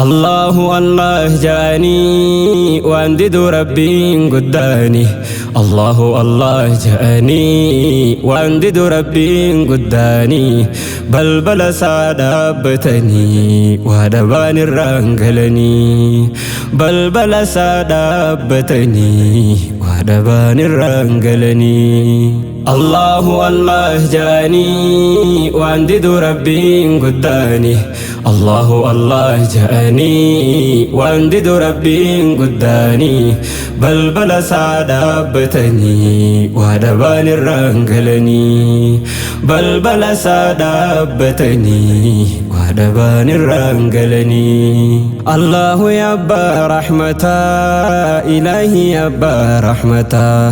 Allahu Allah ja'anii waan didu Rabbiin guddaani. Allahu Allah ja'anii waan didu Rabbiin guddaani. Balbala isaa dhaabbatanii waa dhabaan irraan galanii. Balbala isaa dhaabbatanii waa dhabaan irraan galanii. Allahu Allah ja'anii waan didu Rabbiin guddaani. Allahu Allah ja'anii waan didu Rabbiin guddaani. Balbala isaa dhaabbatanii waa dhabaan irraan galanii. Balbala isaa dhaabbatanii waa dhabaan irraan galanii. Allahu ya abbaa rahmataa, Ilaahi ya abbaa rahmataa.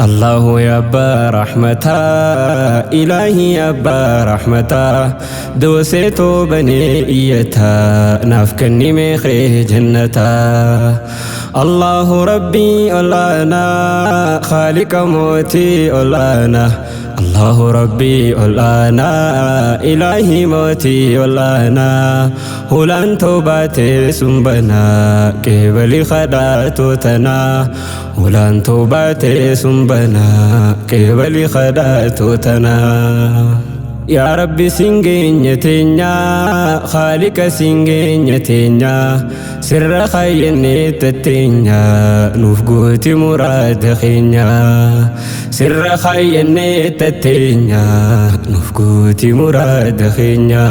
Allahu ya abbaa rahmataa, Ilaahi ya abbaa rahmataa. Doosee toobanee iyyataa, naaf kenni meeqee jannataa. Allahu Rabbii olaanaa, Khaaliqa mootii olaanaa. Allahu Rabbii olaanaa, Ilaahi mootii olaanaa. Hulaan toobaatee sun banaa, qeebali kadhaatoo tanaa. Hulaan toobaatee sun banaa, qeebali kadhaatoo tanaa. Yaa Rabbi singeenya teenya, Khaaliqa singeenya teenya, sirra khayyannee tatteenya, nuuf gooti muraada keenya. Sirra khayyannee tatteenya, nuuf gooti muraada keenya.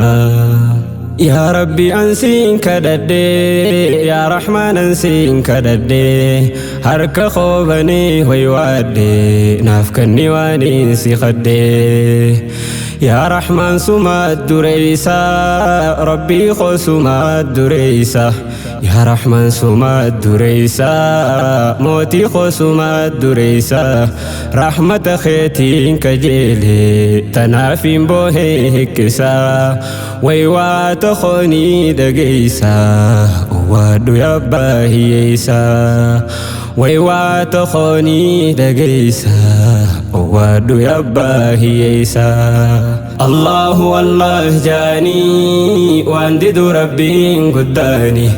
Yaa Rabbi ansiin kadhadhee, yaa Rahmaan ansiin kadhadhee, harka koobanee hoywaadhee, naaf kenni waan si kadhee. Yaa Rahmaan sumaa dureeysa, Rabbii koo sumaa dureeysa. Yaa Rahmaan sumaa dureeysa, mootii koo sumaa dureeysa. Rahmata keetiin kajeelee, tanaaf hin boohee hikkisa. Waywaata koonii dhageeysa, waadhu abbaa hiyyeeysa. Waywaata koonii dhageeysa, waadhu abbaa hiyyeeysa. Allahu Allah ja'anii waan didu Rabbiin guddaani.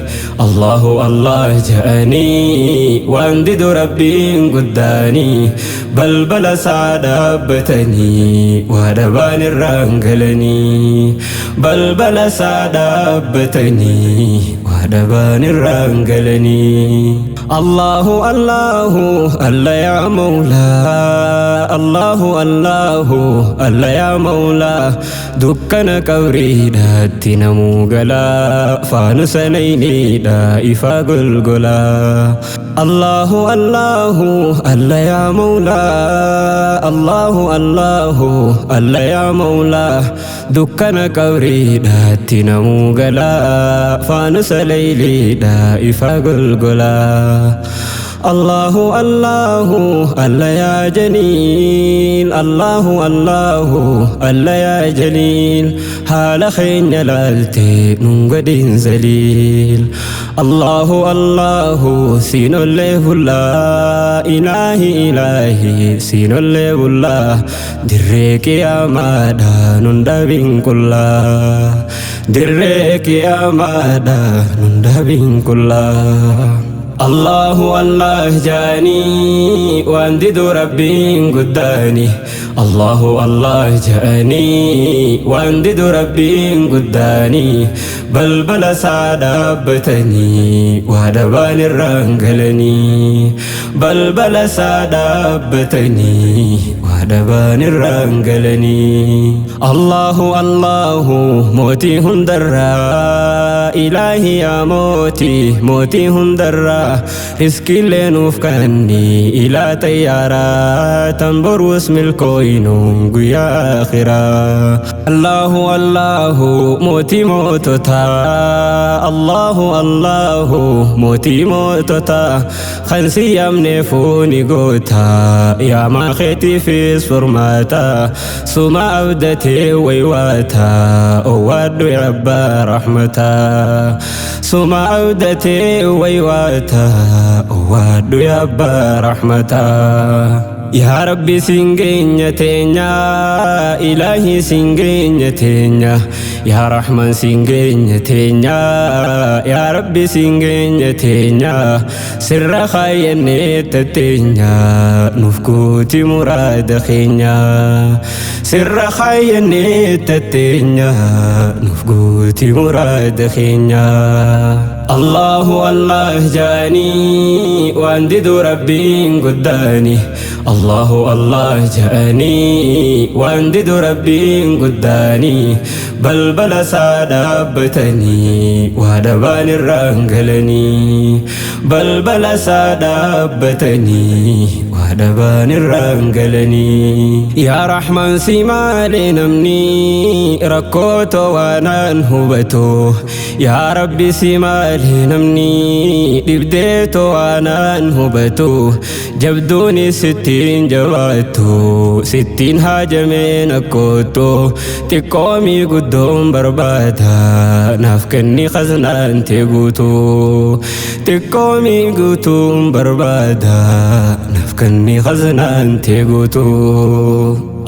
Allahu Allah ja'anii waan didu Rabbiin guddaani. Balbala isaa dhaabbatanii waa dhabaan irraan galanii. Balbala isaa dhaabbatanii waa dhabaan irraan galanii. Allahu Allahu Allah ya Mawlaa, Allahu Allahu Allah ya Mawlaa. Dukkana qabriidhaatti namuu galaa, faanusa nayniidha ifaa golgolaa. Allahu Allahu Allah ya Mawlaa, Allahu Allahu Allah ya Mawlaa. Dukkana qabriidhaatti namuu galaa, faanusa layliidha ifaa golgolaa. Allahu Allahu Allah ya Jaliil, Allahu Allahu Allah ya Jaliil. Haala keenya laaltee nun godhin zaliil. Allahu Allahu siinollee bullaa, Ilaahi Ilaahi siinollee bullaa. Dirree qiyaamaadha nun dhabin qullaa. Dirree qiyaamaadha nun dhabin qullaa. Allahu Allah ja'anii waan didu Rabbiin guddaani. Allahu Allah ja'anii waan didu Rabbiin guddaani. Balbala isaa dhaabbatanii waa dhabaan irraan galanii. Balbala isaa dhaabbatanii waa dhabaan irraan galanii. Allahu Allahu mootii hundarraa, Ilaahi yaa mootii mootii hundarraa. Riskiilee nuuf kanni ilaa xayyaaraa, tan boruus milkooynuun guyyaa akhiraa. Allahu Allahu mootii moototaa, Allahu Allahu mootii moototaa. Kan si yaamne fuuni gootaa, yaamaa keetiifis furmaataa. Suma abdatee waywaataa, owaadhu abbaa rahmataa. Suma abdatee waywaataa, owaadhu abbaa rahmataa. Yaa Rabbi singeenya teenya, Ilaahi singeenya teenya. Yaa Rahman siin geenya teenya, yaa Rabbi siin geenya teenya, sirra kaayyannee tatteenya, nuuf guuti muraada keenya. Sirra kaayyannee tatteenya, nuuf guuti muraada keenya. Allahu Allah jaanii waan didu Rabbiin guddaani. Allahu Allah jaanii waan didu Rabbiin guddaani. Balbala isaa dhaabbatanii waa dhabaan irraan galanii. Balbala isaa dhaabbatanii waa dhabaan irraan galanii. Yaa Rahman si malee namni rakkoo waanaan hubatu. Yaa Rabbi si malee namni dhibdee waanaan hubatu. Jabduuni sittiin jabaattu, sittiin haajameen akkootu. Xiqqoomii guddoon barbaada, naaf kenni khaznaan tee guutu. Xiqqoomii guutuun barbaada, naaf kenni khaznaan tee guutu.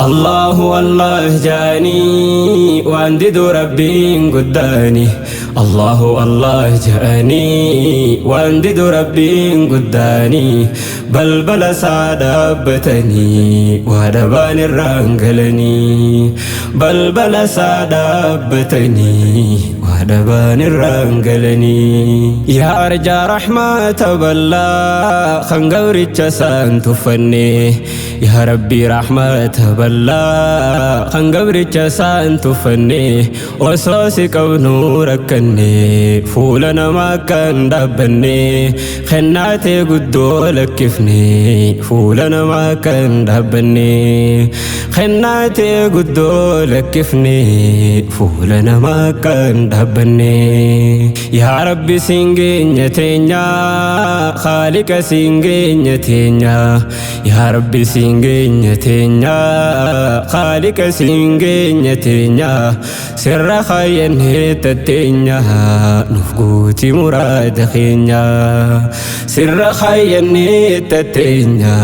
Allahu Allah jaanii waan didu Rabbiin guddaani. Allahu Allah jaanii waan didu Rabbiin guddaani. Balbala isaa dhaabbatanii waa dhabaan irraan galanii. Balbala isaa dhaabbatanii waa dhabaan irraan galanii. Yaa arjaa rahmata bal'aa kan gabricha isaan tuffanne. Yaa Rabbi rahmata bal'aa kan gabricha isaan tuffanne. Osoo si qabnu rakkanne, fuula namaa kan dhaabbanne. Kennaatee guddoo lakkifne, fuula namaa kan dhaabbanne. Kennaatee guddoo lakkifne, fuula namaa kan dhaabbanne. Yaa Rabbi siin geenya teenya, Khaaliqa siin geenya teenya. Yaa Rabbi siin geenya teenya, Khaaliqa siin geenya teenya. Sirra kaayyannee tatteenya, nuuf guuti muraada keenya. Sirra kaayyannee tatteenya,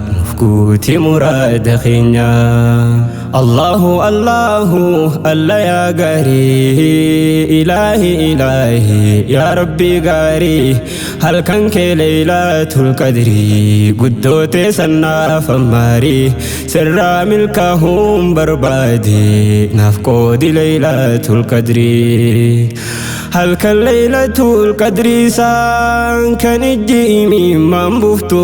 nuuf guuti muraada keenya. Allahu Allahu Allah yaa gaarii, Ilaahi Ilaahi yaa Rabbi gaarii. Halkan kee Laylatul Qadrii guddootee sannaaf ammaarii. Sirraa milkaahuun barbaade, naaf qoodi Laylatul Qadrii. Halkan Laylatul Qadrii saan kan ijji imimmaan buuftu.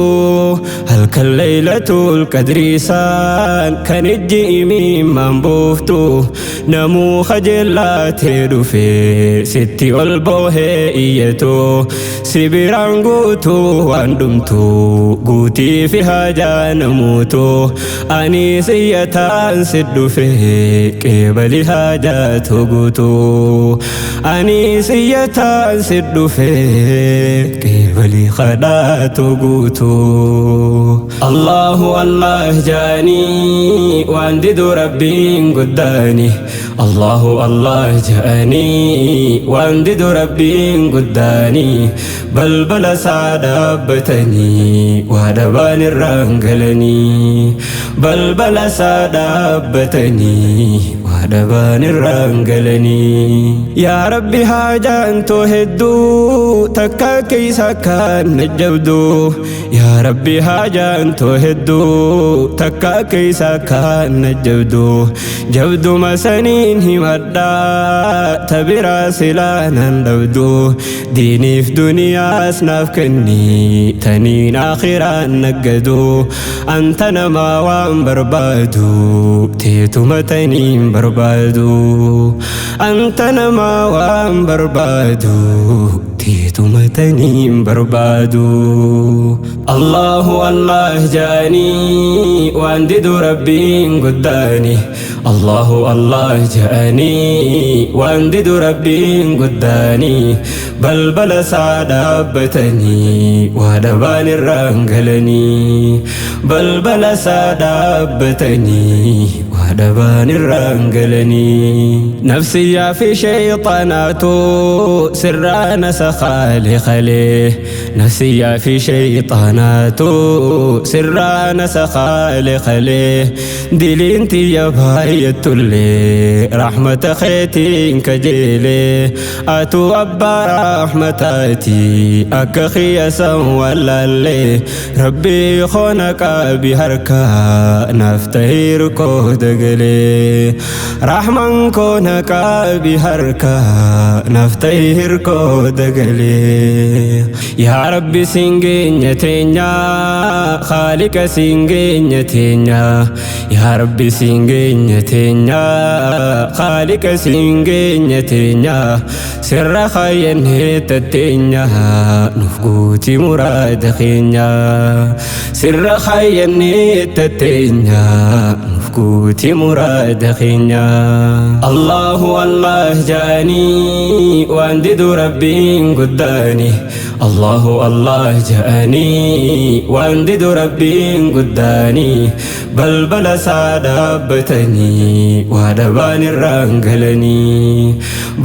Halkan Laylatul Qadrii saan kan ijji imimmaan buuftu. Namuu kajeellaatee dhufe sitti ol boohee iyyatu. Si biraan guutuu waan dhumtu, guutii fi haajaa namuutu. Ani siyyataan si dhufe, qeebali haajaatu guutu. Ani siyyataan si dhufe, qeebali kadhaatu guutu. Allahu Allah jaanii waan didu Rabbiin guddaani. Allahu Allah jaanii waan didu Rabbiin guddaani. Balbala isaa dhaabbatanii waa dhabaan irraan galanii. Balbala isaa dhaabbatanii waa dhabaan irraan galanii. Yaa Rabbi haajaan too hedduu, takka keessa kan na jabdu. Yaa Rabbi haajaan too hedduu, takka keessa kan na jabdu. Jabduma saniin himadhaa, tabiraa silaa nan dhabdu. Diiniif duniyaas naaf kenni, taniin akhiraan naggadu. Anta namaa waan barbaadu, teetuma taniin barbaadu. Anta namaa waan barbaadu, teetuma taniin barbaadu. Allahu Allah jaanii waan didu Rabbiin guddaani. Allahu Allah jaanii waan didu Rabbiin guddaani. Balbala isaa dhaabbatanii waa dhabaan irraan galanii. Balbala isaa dhaabbatanii waa Waadhabaan irraan galanii. Nafsiyyaa fi shayxaanaatu sirraa nasa khaaliqalee. Nafsiyyaa fi shayxaanaatu sirraa nasa khaaliqalee. Diliin tiyya baay'attullee rahmata keetiin kajeelee. Atuu abbaa rahmataati akka xiyyasan wallaallee. Rabbii koona qaabi harkaa naaf tahiir koo dagalee. Rahman koona qaabi harkaa naaf tahiir koo dagalee. Yaa Rabbi siin geenya teenya, Khaaliqa siin geenya teenya. Yaa Rabbi siin geenya teenya, Khaaliqa siin geenya teenya. Sirra khayyannee tatteenya, nuuf guuti muraada keenya. Sirra khayyannee tatteenya, nuuf guuti muraada keenya. Allahu Allah jaanii waan didu Rabbiin guddaani. Allahu Allah jaanii waan didu Rabbiin guddaani. Balbala isaa dhaabbatanii waa dhabaan irraan galanii.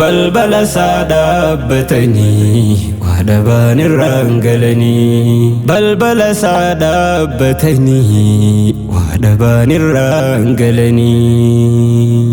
Balbala isaa dhaabbatanii waa dhabaan irraan galanii. Balbala isaa dhaabbatanii waa dhabaan irraan galanii.